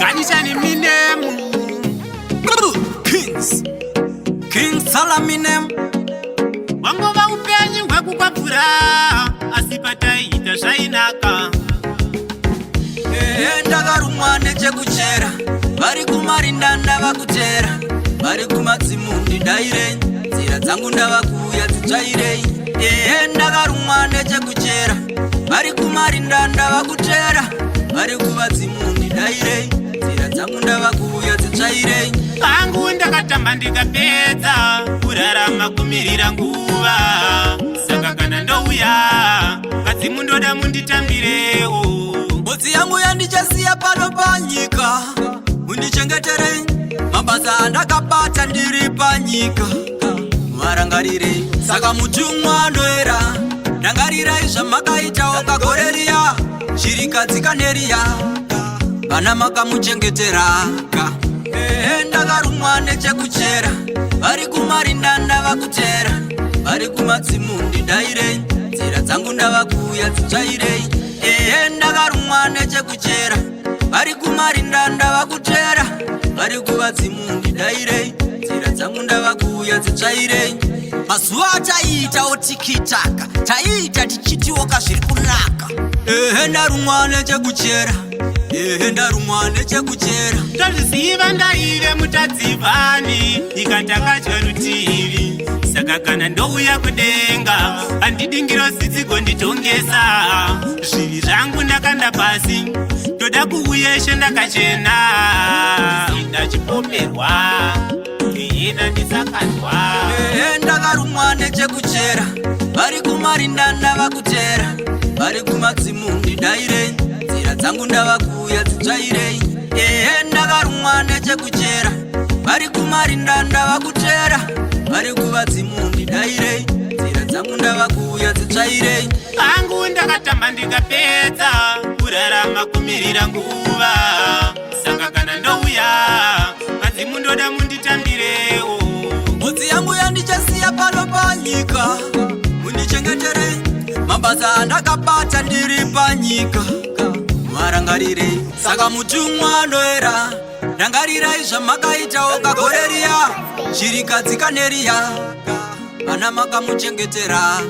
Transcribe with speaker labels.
Speaker 1: Kanishani minemu.
Speaker 2: Kings King Salaminem.
Speaker 1: Wangova upenyu hwekukwapfura, asi pataiita zvainaka.
Speaker 2: Ehe, ndakarumwa nechekuchera, vari kumarinda ndavakutera, vari kumadzimu ndidairei, nzira dzangu ndavakuuya dzitsvairei. Ehe, ndakarumwa nechekuchera, vari kumarinda ndavakutera, vari kuvadzimu ndidairei, nzira dzangu ndavakuuya dzitsvairei.
Speaker 1: Pangu ndakatamba ndikapedza, kurarama kumirira nguva. Saka kana ndouya, vadzimu ndoda munditambirewo.
Speaker 2: Mbudzi yangu yandichasiya pano panyika, mundichengeterei mabasa andakabata ndiri panyika, muvarangarire. Saka mutumwa anoera, rangarirai zvamakaitawo kagore riya, shirikadzi kaneriya, vana makamuchengetera. Ehe, ndakarumwa nechekuchera, vari kumarinda ndavakutera, vari kumadzimu ndidairei, nzira dzangu ndavakuuya dzitsvairei. Ehe, ndakarumwa nechekuchera, vari kumarinda ndavakutera, vari kuvadzimu ndidairei, nzira dzangu ndavakuuya dzitsvairei. Mazuva ataiitawo tikitaka, taiita tichitioka zviri kunaka. Ehe, ndarumwa nechekuchera. Ehe, ndarumwa nechekuchera.
Speaker 1: Tozviziva ndaive mutadzivhani, ikatakadya rutivi. Saka kana ndouya kudenga, handidi ngirozi dzigonditongesa. Zvivi zvangu ndakanda pasi, ndoda kuuyeshe ndakachena. Ndachipomerwa ina ndisakazwa.
Speaker 2: Ehe, ndakarumwa nechekuchera, vari kumarinda ndavakutera, vari kumadzimu ndidairei, nzira dzangu ndavakuuya dzitsvairei. Ehe, ndakarumwa nechekuchera, vari kumarinda ndavakutera, vari kuvadzimu ndidairei, nzira dzangu ndavakuuya dzitsvairei.
Speaker 1: Pangu ndakatamba ndikapedza, kurarama kumirira nguva. Saka kana ndouya, vadzimu ndoda munditambirewo.
Speaker 2: Mbudzi yangu yandichasiya pano panyika, mundichengeterei mabasa andakabata ndiri panyika, muvarangarire. Saka mutumwa anoera, rangarirai zvamakaitawo kagore riya, shirikadzi kaneriya, vana makamuchengetera.